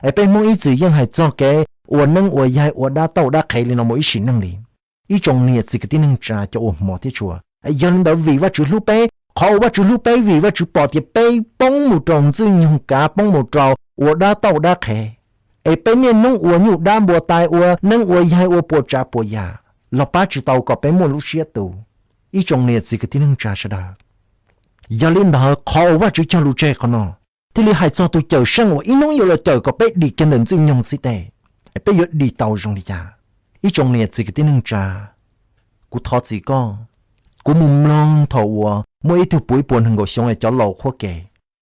Es peb Hmoob ib txwm yeej hais txog kev ua neeb ua yaig ua dab tauj dab qhev li no mus ib sim neej li. Ib tsoom niam txiv kwv tij neej tsa cov uas hmov thiab tshua, yog li ntawd vim Vajtswv hlub peb, qhov uas Vajtswv hlub peb vim Vajtswv pom tias peb poob mus rau ntxwg nyoog kav, poob mus rau ua dab tauj dab qhev, es peb niaj hnub ua nyuj dab npua tai, ua neeb ua yaig ua puas tsav puas yam los pab tsis tau kom peb muaj lub siab tu. Ib tsoom niam txiv kwv tij neej tsa sawv daws, yog li ntawd qhov uas Vajtswv cog lus tseg qhov no thiaj li hais txog tus Cawmseej uas ib hnub yuav los cawm kom peb dim kiag ntawm ntxwg nyoog xib teg. Peb yuav dim tau zoo li cas? Ib tsoom niam txiv kwv tij neej tsa, kuv thov txim koj, kuv mus mloog thaum uas muaj ib tug puv ib puas nees nkaum xyoo es cov laus qhuab ke,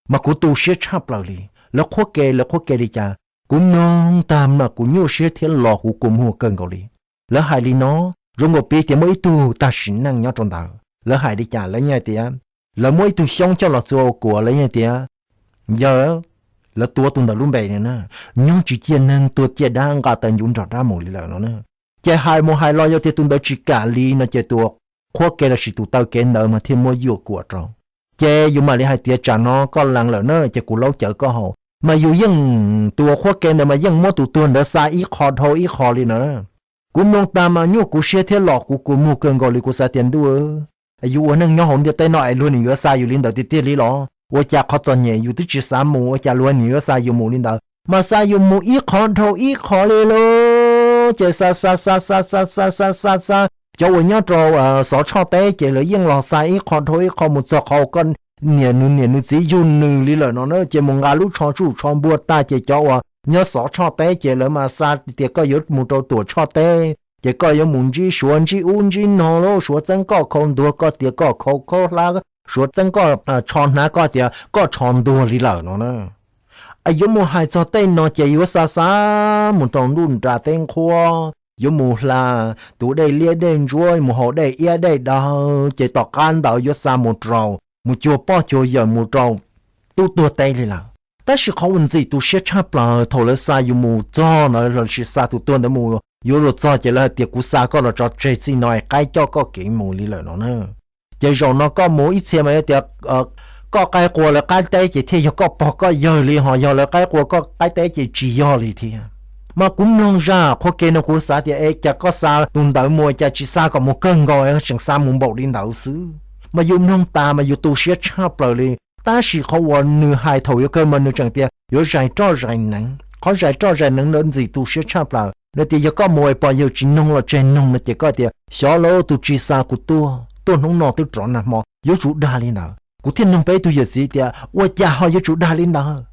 mas kuv tu siab tshaj plaws li. Lawv qhuab ke, lawv qhuab ke li cas? Kuv mloog tag mas kuv nyuaj siab thiab los kuv kua muag kawg nkaus li. Lawv hais li no, zoo nkaus piv tias muaj ib tug tag sim neej nyob rau ntawd. Lawv hais li cas? Lawv yeej hais tias, lawv muab ib tug xyoob coj los txua ua kuas, lawv yeej hais tias, yawg, lawv tuav tus ntawd lub npe na, nyob tsis ciaj neeg, tuag ciaj dab, nqa taw ncuv nrog dab mus li lawm no na. Ces hais mus hais los yog tias tus ntawd tsis kam li no ces tus qhuab ke lossis tus taw kev ntawd mas thiaj muab yuam kuam rau. Ces yus mam li hais tias tsam no koj lees lawm na ces kuv laub cawv koj haus, mas yus yeej, tus qhuab ke ntawd mas yeej muab tus tuag ntawd xa ib qho dhau ib qho li na. Kuv mloog tas mas nyuaj kuv siab thiab los kuv kua muag kawg nkaus li. Kuv xav tias ntuj, yus ua neej nyob hauv ntiaj teb no es luag nim yuav xa yus li ntawd tiag tiag li los? Ua cas qhov txom nyem yus twb tsis xav mus ua cas luag nim yuav xa yus mus li ntawd? Mas xa yus mus ib qho dhau ib qho li lauj. Ces xa xa xa xa xa xa xa xa xa, cov uas nyob rau Xov Tshoj teb ces lawv yeej los xa ib qho dhau ib qho mus txog qhov koj niam nws niam nws txiv yug nws li lawm no na. Ces mus nqa lub tsho tsuj tsho npua tag ces cov uas nyob Xov Tshoj teb ces lawv mas xa tias koj yuav mus rau Tuam Tshoj teb ces koj yuav mus ntsib Suav ntsib ub ntsib no lauj, Suav txeeb koj khau ntuag koj tias koj khau khaub hlab, Suav txeeb koj tsho hnav koj tias koj tsho ntuag li lawm no na. Yuav mus hais txog tej no ces yuav xa xa mus rau ntuj nra teb nqhuab, yuav mus hla tus dej liab dej ntsuab, mus haus dej iab dej daw, ces tom qab ntawd yuav xa mus rau, mus cuag poj cuag yawm mus rau tub tuag teb li lawm. Tab sis qhov uas ntxim tu siab tshaj plaws thaum lawv xa yus mus txog ntawd lossis xa tus tuag ntawd mus yuav luag txog ces lawv hais tias kuv xa koj los tso tseg txij no es qaib coj koj kev mus li lawm no na. Ces zaum no koj mus ib txhia mas yog tias koj qaib qua lawv qaib teb ces thiaj yog koj pog koj yawg li, ho yog lawv qaib qua koj qaib teb ces tsis yog li thiab. Mas kuv mloog zaj qhuab ke no kuv xav tias es cas koj xa tus ntawd mus cas tsis xa kom mus kawg nkaus, tseem xa mus npaum li ntawd xwb. Mas yus mloog tas mas yus tu siab tshaj plaws li. Tab sis qhov uas nws hais thaum yuav kawg mas nws tseem tias yuav zais roj zais neev. Qhov zais roj zais neev ntawd ntxim tu siab tshaj plaws. Nws tias yog koj mus es pog yawg tsis noog los tseg noog no ces koj tias xyov lawm tus tsis xa kuv tuaj, tuaj hnub no twb rov nag hmo, yuav tsum dag li ntawd. Kuv thiaj noog peb ib tug yawm txiv tias ua cas ho yuav tsum dag li ntawd?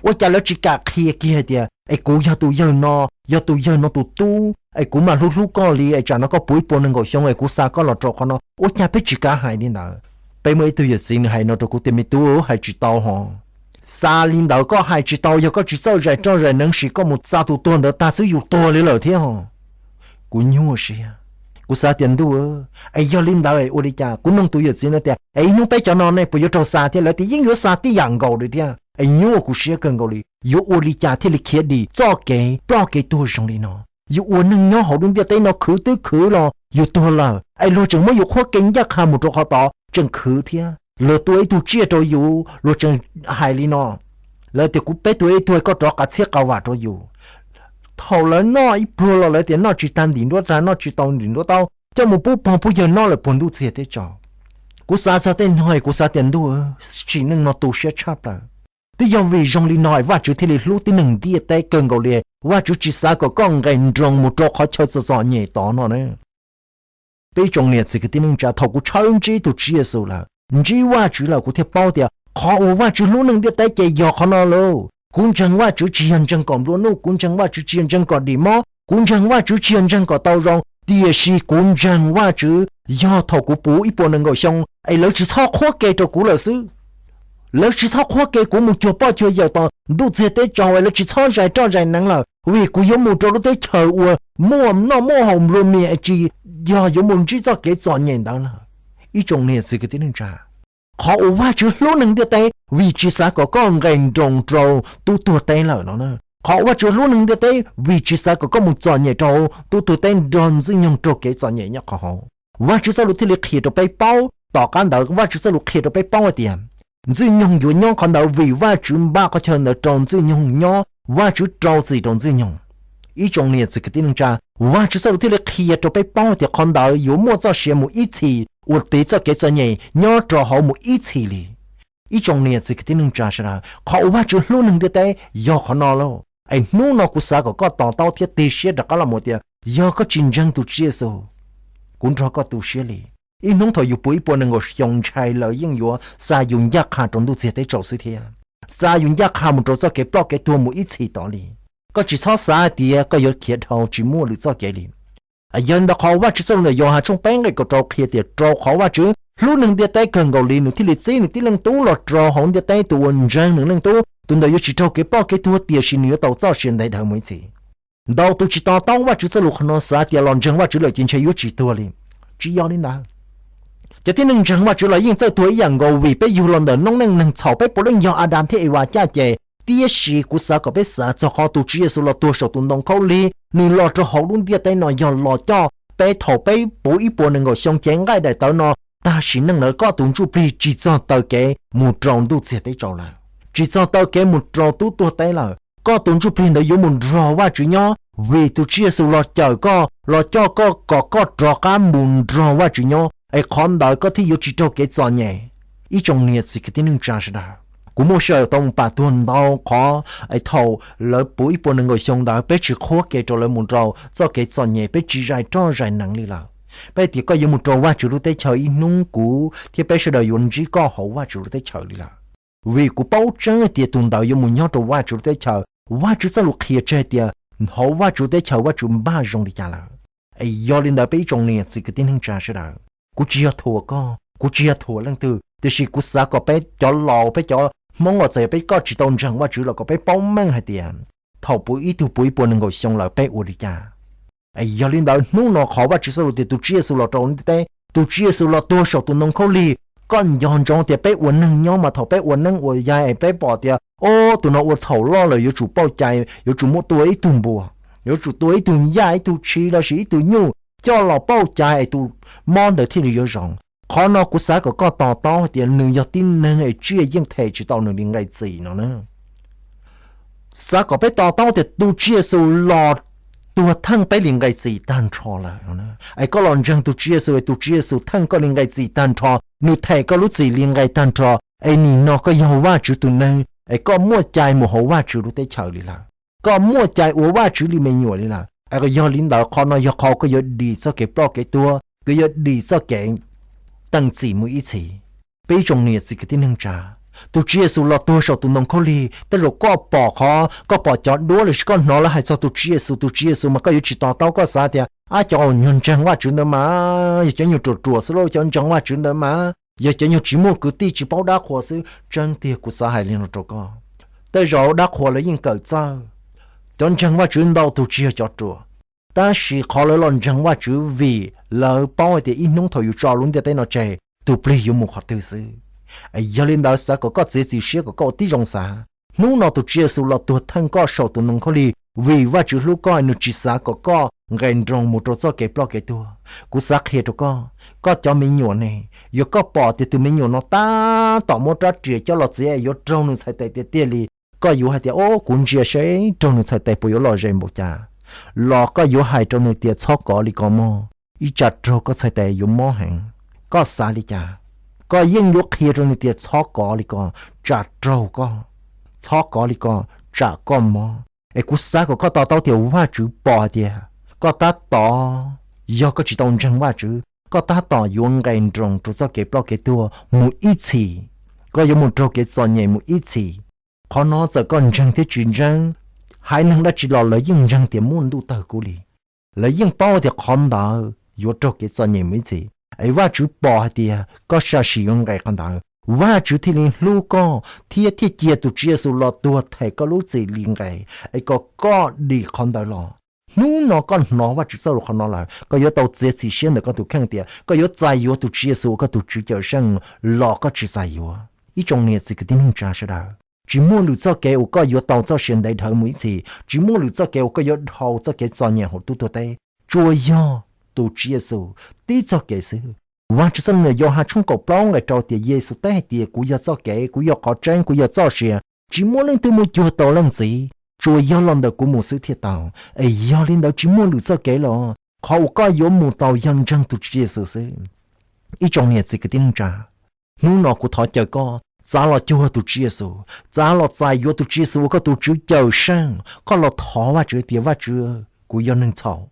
Ua cas lawv tsis kam qhia kiag hais tias es kuv yog tus yawg no, yog tus yawg no tus tub es kuv mam hlub hlub koj li es tsam no koj puv ib puas nees nkaum xyoo es kuv xa koj los rau qhov no? Ua cas peb tsis kav hais li ntawd? Peb muaj ib tug yawm txiv nws hais no rau kuv tias me tub, hais tsis tau ho. Xa li ntawd koj hais tsis tau, yog koj tsis txawj zais roj zais neev sis koj mus xa tus tuag ntawd tag xwb yus tuag li lawm thiab ho. Kuv nyuaj siab, kuv xav tias ntuj, es yog li ntawd es ua li cas? Kuv noog tus yawm txiv no tias es ib hnub peb cov no nej puas yuav raug xa thiab? Lawv tias yeej yuav xa tib yam nkaus li thiab. Es nyuaj kuv siab kawg nkaus li, yuav ua li cas thiaj li khiav dim txoj kev ploj kev tuag zoo li no? Yus ua neeg nyob hauv lub ntiaj teb no khwv twb khwv los yus tuag lawm es luag tseem muab yus qhuab ke ncaj qha mus rau qhov tod tseem khwv thiab. Luag tua ib tug tsiaj rau yus luag tseem hais li no. Lawv tias kuv peb tua ib tug koj rov qa txhiab qa vam rau yus. Thaum lawv noj ib pluag los lawv tias noj tsis tag ntim nruab tag, noj tsis tau ntim nruab taub, coj mus pub pog pub yawg noj lawm puag ntuj txiag teb tso. Kuv xav txog tej no es kuv xav tias ntuj, sim neej no tu siab tshaj plaws. Twb yog vim zoo li no es Vajtswv thiaj li hlub tib neeg ntiaj teb kawg nkaus li. Vajtswv tsis xav kom koj nqes nroos mus rau qhov chaw txom txom nyem tod no na. Peb ib tsoom niam txiv kwv tij neej tsa, thaum kuv tshawb ntsib tus Tswv Yexus lawm, ntsib Vajtswv lawm, kuv thiaj paub tias qhov uas Vajtswv hlub neeg ntiaj teb ces yog qhov no lauj. Kuv ntseeg Vajtswv tsis yog ntseeg kom nplua nuj, kuv ntseeg Vajtswv tsis yog ntseeg kom dim mob, kuv ntseeg Vajtswv tsis yog ntseeg kom tau zoo, tiam sis kuv ntseeg Vajtswv yog thaum kuv puv ib puas nees nkaum xyoo es lawv tsis txhob qhuab ke rau kuv lawm xwb. Lawv tsis txhob qhuab ke kuv mus cuag poj cuag yawm tom ntuj txiag teb tsaus es lawv tsis txhob zais roj zais neev lawm, vim kuv yuav mus rau lub teb chaws uas muaj noj muaj haus nplua mias es tsis yog yuav mus ntsib txoj kev txom nyem ntawd lawm. Ib tsoom niam txiv kwv tij neej tsa, qhov uas Vajtswv hlub neeg ntiaj teb vim tsis xav kom koj nqes nroos rau tub tuag teb lawm no. Qhov uas Vajtswv hlub neeg ntiaj teb vim tsis xav kom koj mus txom nyem rau tub tuag teb nrog ntxwg nyoog raug kev txom nyem nyob qhov hauv. Vajtswv txoj lus thiaj li qhia rau peb paub, tom qab ntawd Vajtswv txoj lus qhia rau peb paub hais tias ntxwg nyoog yuav nyob qhov ntawd vim Vajtswv npaj qhov chaw ntawd rau ntxwg nyoog nyob. Vajtswv rau txim rau Ntxwg Nyoog. Ib tsoom niam txiv kwv tij neej tsa, Vajtswv txoj lus thiaj li qhia rau peb paub tias qhov ntawd yuav muaj txoj sia mus ib txhis, ua tiv txoj kev txom nyem nyob rau hauv mus ib txhis li. Ib tsoom niam txiv kwv tij neej tsa sawv daws, qhov uas Vajtswv hlub neeg ntiaj teb yog qhov no lauj. Es hnub no kuv xav kom koj to taub thiab tig siab rov qab los mus tias yog koj tsis ntseeg tus Tswv Yexus, kuv nrog koj tu siab li. Ib hnub thaum yus puv ib puas nees nkaum xyoo ntshai lawv yeej yuav xa yus ncaj qha rau ntuj txiag teb tsaus xwb thiab, xa yus ncaj qha mus rau txoj kev ploj kev tuag mus ib txhis tod li. Koj tsis txhob xav hais tias koj yuav khiav dhau tsis muaj lwm txoj kev li. Yog li ntawd qhov Vajtswv txoj lus ntawm Yauhas tshooj peb nqe kaum rau qhia tias rau qhov Vajtswv hlub neeg ntiaj teb kawg nkaus li nws thiaj li txib nws tib leej tub los rau hauv ntiaj teb, tus uas ntseeg nws leej tub tus ntawd yuav tsis raug kev ploj kev tuag tiam sis nws yuav tau txoj sia ntev dhawv mus ib txhis. Ntau tus tsis to taub Vajtswv txoj lus qhov no xav tias los ntseeg Vajtswv lawm ces ntshe yuav tsis tuag li. Tsis yog li ntawd. Cov tib neeg ntseeg Vajtswv los yeej txawj tuag ib yam nkaus vim peb yug los ntawm noob neej neeg txhaum, peb puav leej yog Adas thiab Evas caj ces. Tiam sis kuv xav kom peb xav txog qhov tus Tswv Yexus los tuag saum tus ntoo khaub lig, nws los rau hauv lub ntiaj teb no yog los coj peb thaum peb puv ib puas nees nkaum xyoo cev nqaij daim tawv no. Tag sim neej ntawd koj tus ntsuj plig tsis txog taw kev mus rau ntuj txiag teb tsaus lawm, tsis txog taw kev mus rau tub tuag teb lawm. Koj tus ntsuj plig ntawd yuav mus nrog Vajtswv nyob vim tus Tswv Yexus los cawm koj, los coj koj kom koj rov qab mus nrog Vajtswv nyob, es qhov ntawd koj thiaj yuav tsis raug kev txom nyem. Ib tsoom niam txiv kwv tij neej tsa sawv daws, kuv muaj sij hawm tau mus pam tuag ntau qhov, es thaum lawv puv ib puas nees nkaum xyoo ntawd peb tsis qhuab ke rau lawv mus rau txoj kev txom nyem, peb tsis zais roj zais nees li lawm. Peb tias koj yuav mus rau Vajtswv lub teb chaws ib hnub kuv thiab peb sawv daws yuav ntsib koj hauv Vajtswv lub teb chaws li lawm. Vim kuv paub tseeb tias tus ntawd yuav mus nyob rau Vajtswv lub teb chaws. Vajtswv txoj lus qhia tseg tias hauv Vajtswv lub teb chaws Vajtswv npaj zoo li cas lawm. Es yog li ntawd peb ib tsoom niam txiv kwv tij neej tsa sawv daws, kuv tsis yog thuam koj, kuv tsis yog thuam leej twg, tiam sis kuv xav kom peb cov laus, peb cov Hmoob uas txawm yog peb koj tsis tau ntseeg Vajtswv los kom peb paub meej hais tias thaum puv ib tug puv ib puas nees nkaum xyoo lawm peb ua li cas. Es yog li ntawd hnub no qhov Vajtswv txoj lus tias tus Tswv Yexus los rau ntiaj teb, tus Tswv Yexus los tuag saum tus ntoo khaub lig, koj nco ntsoov tias peb ua neeg nyob mas thaum peb ua neeb ua yaig es peb pom tias o, tus no ua txhaum loj lawm yuav tsum pauj cai, yuav tsum muab tua ib tug npua, yuav tsum tua ib tug yaj ib tug tshis lossis ib tug nyuj coj los pauj cai es tus mob ntawd thiaj li yuav zoo. Qhov no kuv xav kom koj to taub hais tias nws yog tib neeg es tsiaj yeej them tsis tau nws li nqe txim no na. Xav kom peb to taub tias tus Tswv Yexus los tuag theej peb li nqe txim tag nrho lawm. Es koj los ntseeg tus Tswv Yexus es tus Tswv Yexus theej koj li nqe txim tag nrho, nws them koj lub txim li nqe tag nrho, es nim no koj yog Vajtswv tus neeg es koj muaj cai mus hauv Vajtswv lub teb chaws li lawm. Koj muaj cai ua Vajtswv li me nyuam li lawm. Es yog li ntawd qhov no yog qhov koj yuav dim txoj kev ploj kev tuag, koj yuav dim txoj kev teem txim mus ib txhis. Peb ib tsoom niam txiv kwv tij neej tsa, tus Tswv Yexus los tuag saum tus ntoo khaub lig, tej zaum koj pom qhov, koj pom cov duab lossis koj hnov lawv hais txog tus Tswv Yexus, tus Tswv Yexus mas koj yuav tsis to taub, koj xav tias ab, cov uas nyuag ntseeg Vajtswv ntawd mas yog cov nyuag ruam ruam xwb lauj, cov ntseeg Vajtswv ntawd mas yog cov nyuag tsis muaj kwv tij tsis paub dab qhuas xwb. Tseeb tiag kuv xav hais li no rau koj, tej zaum dab qhuas lawv yeej kawm txawj, cov ntseeg Vajtswv ntau tus tsis yog cov ruam, tab sis qhov lawv los ntseeg Vajtswv vim lawv paub hais tias ib hnub thaum yus tso lub ntiaj teb no tseg, tus plig yuav mus qhov twg xwb. Yog li ntawd xav kom koj txiav txim siab kom koj ua tib zoo xav. Hnub no tus Tswv Yexus los tuag theej koj saum tus ntoo khaub lig vim Vajtswv hlub koj, nws tsis xav kom koj nqes nroos mus rau txoj kev ploj kev tuag. Kuv xav qhia rau koj, koj cov me nyuam ne, yog koj pom tias tus me nyuam no tab tom muab rab riam coj los txiav es yuav raug nws txhais tes tiag tiag li, koj yuav hais tias o, kuv ntsia seb raug nws txhais tes puas yuav lom zem npaum cas, los koj yuav hais rau nws tias txhob kov li ko mog, ib tsam raug koj txhais tes yuav mob heev. Koj xav li cas? Koj yeej yuav qhia rau nws tias txhob kov li ko, tsam raug koj, txhob kov li ko, tsam koj mob. Es kuv xav kom koj to taub tias Vajtswv pom hais tias koj tab tom, yog koj tsis tau ntseeg Vajtswv, koj tab tom yuav nqes nroos rau txoj kev ploj kev tuag mus ib txhis, koj yuav mus raug kev txom nyem mus ib txhis. Qhov no txawm koj ntseeg thiab tsis ntseeg, haiv neeg dab tsi los lawv yeej ntseeg tias muaj ntuj tawg kub li. Lawv yeej paub tias qhov ntawd yuav raug kev txom nyem mus ib txhis. Es Vajtswv pom hais tias koj sam sim yuav nqes qhov ntawd, Vajtswv thiaj li hlub koj thiab thiaj cia tus Tswv Yexus los tuag them koj lub txim li nqes, es kom koj dim qhov ntawd los. Hnub no koj hnov Vajtswv txoj lus qhov no lawm, koj yuav tau txiav txim siab ntawm koj tus kheej tias koj yuav txais yuav tus Tswv Yexus ua koj tus Tswv Cawm Seej los koj tsis txais yuav. Ib tsoom niam txiv kwv tij neej tsa sawv daws, tsis muaj lwm txoj kev uas koj yuav tau txoj sia ntev dhawv mus ib txhis, tsis muaj lwm txoj kev uas koj yuav dhau txoj kev txom nyem hauv tub tuag teb, tsuas yog tus Tswv Yexus tib txoj kev xwb. Vajtswv txoj lus Yauhas tshooj kaum plaub nqe rau tias Yexus teb hais tias kuv yog txoj kev, kuv yog qhov tseeb, kuv yog txoj sia, tsis muaj leej twg mus cuag tau leej txiv tsuas yog los ntawm kuv mus xwb thiaj tau. Es yog li ntawd tsis muaj lwm txoj kev los, qhov uas koj yuav mus tau yog ntseeg tus Tswv Yexus xwb. Ib tsoom niam txiv kwv tij neej tsa, hnub no kuv thov caw koj txav los cuag tus Tswv Yexus, txav los txais yuav tus Tswv Yexus ua koj tus Tswv Cawmseej. Koj los thov Vajtswv tias, Vajtswv, kuv yog neeg txhaum,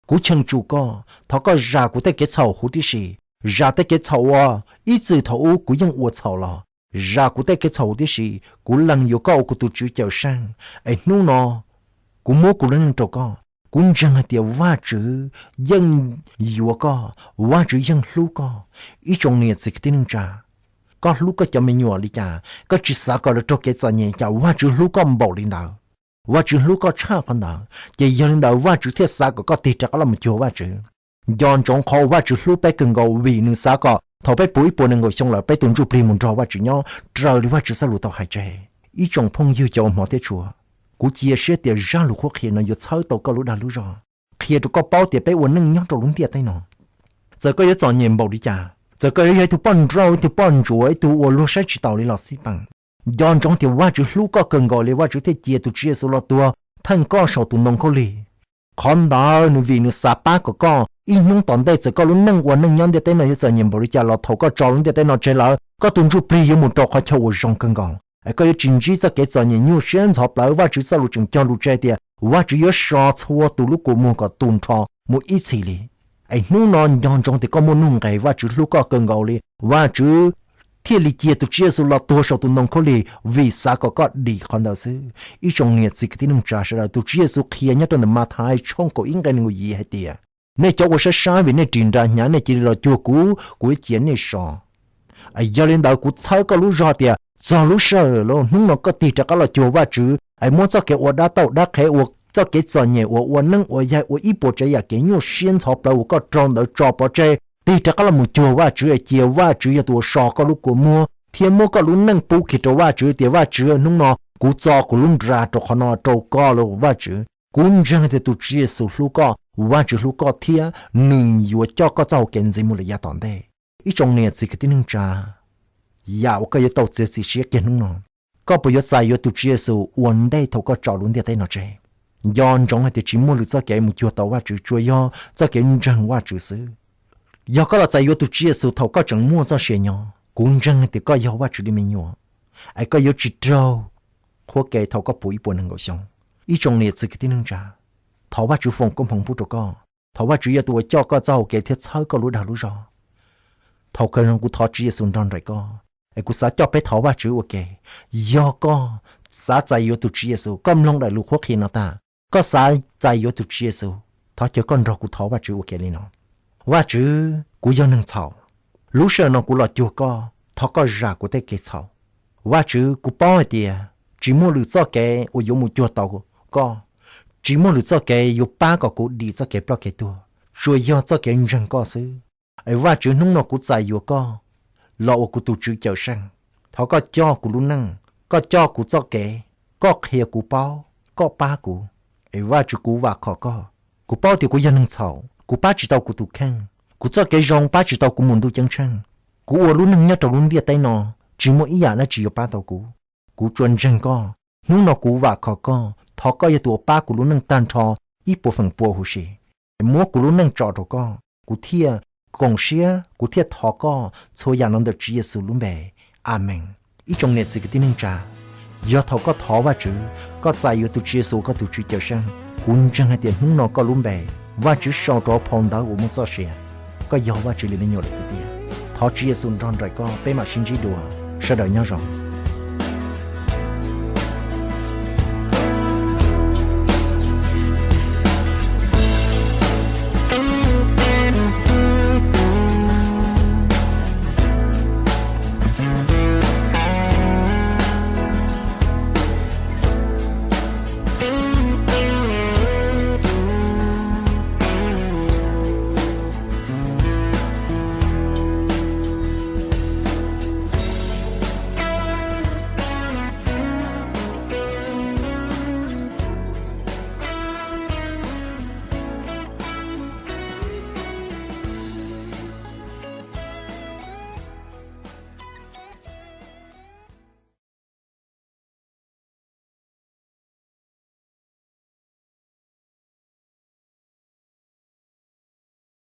kuv cheem tsum koj, thov koj zam kuv tej kev txhaum huv tib si, zam tej kev txhaum uas ib txwm thaum ub kuv yeej ua txhaum los, zam kuv tej kev txhaum huv tib si. Kuv lees yuav koj ua kuv tus Tswv Cawmseej. Es hnub no kuv muab kuv lub neej rau koj. Kuv ntseeg hais tias Vajtswv yeej yuav koj, Vajtswv yeej hlub koj. Ib tsoom niam txiv kwv tij neej tsa, koj hlub koj cov me nyuam li cas, koj tsis xav kom lawv raug kev txom nyem li cas, Vajtswv hlub koj npaum li ntawd. Vajtswv hlub koj tshaj qhov ntawd, ces yog li ntawd Vajtswv thiaj xav kom koj tig rov qab los mus cuag Vajtswv. Nco ntsoov qhov uas Vajtswv hlub peb kawg nkaus, vim nws xav kom thaum peb puv ib puas nees nkaum xyoo lawm peb tus ntsuj plig mus nrog Vajtswv nyob raws li Vajtswv txoj lus tau hais tseg. Ib tsoom phooj ywg cov uas hmov thiab tshua, kuv cia siab tias zaj lus qhuab qhia no yuav txhawb tau koj lub dag lub zog, qhia rau koj paub tias peb ua neej nyob rau lub ntiaj teb no, txawm koj yuav txom nyem npaum li cas, txawm koj yuav yog ib tug poj nrauj, ib tug poj ntsuam, ib tug uas luag saib tsis taus li los xij peem, nco ntsoov tias Vajtswv hlub koj kawg nkaus li, Vajtswv thiaj cia tus Tswv Yexus los tuag theej koj saum tus ntoo khaub lig. Qhov ntawd nws vim nws xav pab kom koj ib hnub tom ntej, txawm koj lub neej ua neej nyob ntiaj teb no yuav txom nyem npaum li cas los thaum koj tso lub ntiaj teb no tseg lawm, koj tus ntsuj plig yuav mus rau qhov chaw uas zoo kawg nkaus, es koj yuav tsis ntsib txoj kev txom nyem nyuaj siab ntxhov plawv. Vajtswv txoj lus tseem cog lus tseg tias Vajtswv yuav so txhua tus lub kua muag kom tu nrho mus ib txhis li. Es hnub no nco ntsoov tias koj muaj nuj nqes, Vajtswv hlub koj kawg nkaus li, Vajtswv thiaj li cia tus Tswv Yexus los tuag saum tus ntoo khaub lig vim xav kom koj dim qhov ntawd xwb. Ib tsoom niam txiv kwv tij neej tsa sawv daws, tus Tswv Yexus qhia nyob rau ntawm Mathais tshooj kaum ib nqe nees nkaum yim hais tias, nej cov ua sab sab, vim nej ris nra hnyav nej cia li los cuag kuv, kuv yuav cia nej so. Yog li ntawd kuv txhawb koj lub zog tias txog lub sij hawm lawm, hnub no koj tig rov qab los cuag Vajtswv es muab txoj kev ua dab tauj dab qhev, ua txoj kev txom nyem uas ua neeb ua yaig, ua ib puas tsav yam kev nyuaj siab ntxhov plawv uas koj raug ntawd tso pov tseg, tig rov qab los mus cuag Vajtswv es cia Vajtswv yog tus uas so koj lub kua muag thiab muab koj lub neej pub kiag rau Vajtswv tias, Vajtswv, hnub no kuv txo kuv lub nra rau qhov no rau koj los Vajtswv. Kuv ntseeg tias tus Tswv Yexus hlub koj, Vajtswv hlub koj thiab nws yuav coj koj txoj hau kev ntxiv mus lawm yav tom ntej. Ib tsoom niam txiv kwv tij neej tsa, yam uas koj yuav tau txiav txim siab kiag hnub no, koj puas yuav txais yuav tus Tswv Yexus ua ntej thaum koj tso lub ntiaj teb no tseg? Nco ntsoov hais tias tsis muaj lwm txoj kev mus cuag tau Vajtswv, tsuas yog txoj kev ntseeg Vajtswv xwb. Yog koj los txais yuav tus Tswv Yexus thaum koj tseem muaj txoj sia nyob, kuv ntseeg tias koj yog Vajtswv li me nyuam, es koj yuav tsis raug qhuab kev thaum koj puv ib puas nees nkaum xyoo. Ib tsoom niam txiv kwv tij neej tsa, thov Vajtswv foom koob hmoov pub rau koj, thov Vajtswv yog tus uas coj koj txoj hau kev thiab txhawb koj lub dag lub zog. Thaum kawg no kuv thov Tswv Yexus nrog nraim koj, es kuv xav coj peb thov Vajtswv ua ke. Yog koj xav txais yuav tus Tswv Yexus, koj mloog daim lus qhuab qhia no tag, koj xav txais yuav tus Tswv Yexus, thov caw koj nrog kuv thov Vajtswv ua ke li no: Vajtswv, kuv yog neeg txhaum, lub sij hawm no kuv los cuag koj, thov koj zam kuv tej kev txhaum. Vajtswv, kuv paub hais tias tsis muaj lwm txoj kev uas yuav mus cuag tau koj, tsis muaj lwm txoj kev yuav pab kom kuv dim txoj kev ploj kev tuag, tsuas yog txoj kev ntseeg koj xwb. Es Vajtswv, hnub no kuv txais yuav koj los ua kuv tus Tswv Cawmseej. Thov koj coj kuv lub neej, koj coj kuv txoj kev, koj qhia kuv paub, koj pab kuv. Es Vajtswv, kuv vam khom koj, kuv paub tias kuv yog neeg txhaum, kuv pab tsis tau kuv tus kheej, kuv txoj kev zoo pab tsis tau kuv mus ntuj ceeb tsheej. Kuv ua lub neej nyob rau lub ntiaj teb no tsis muaj ib yam dab tsi yuav pab tau kuv. Kuv tsuas ntseeg koj, hnub no kuv vam khom koj, thov koj yog tus uas pab kuv lub neej tag nrho ib puas feem pua huv si. Muab kuv lub neej tso rau koj, kuv thiaj koom siab, kuv thiaj thov koj txhua yam no ntawm Tswv Yexus lub npe. Amees. Ib tsoom niam txiv kwv tij neej tsa, yog thaum koj thov Vajtswv, koj txais yuav tus Tswv Yexus koj tus Tswv Cawmseej, kuv ntseeg hais tias hnub no koj lub npe Vajtswv sau rau hauv phau ntawv uas muaj txoj sia, koj yog Vajtswv li me nyuam lawm tiag tiag. Thov Tswv Yexus nrog nraim koj, peb mam sib ntsib dua. Sawv daws nyob zoo.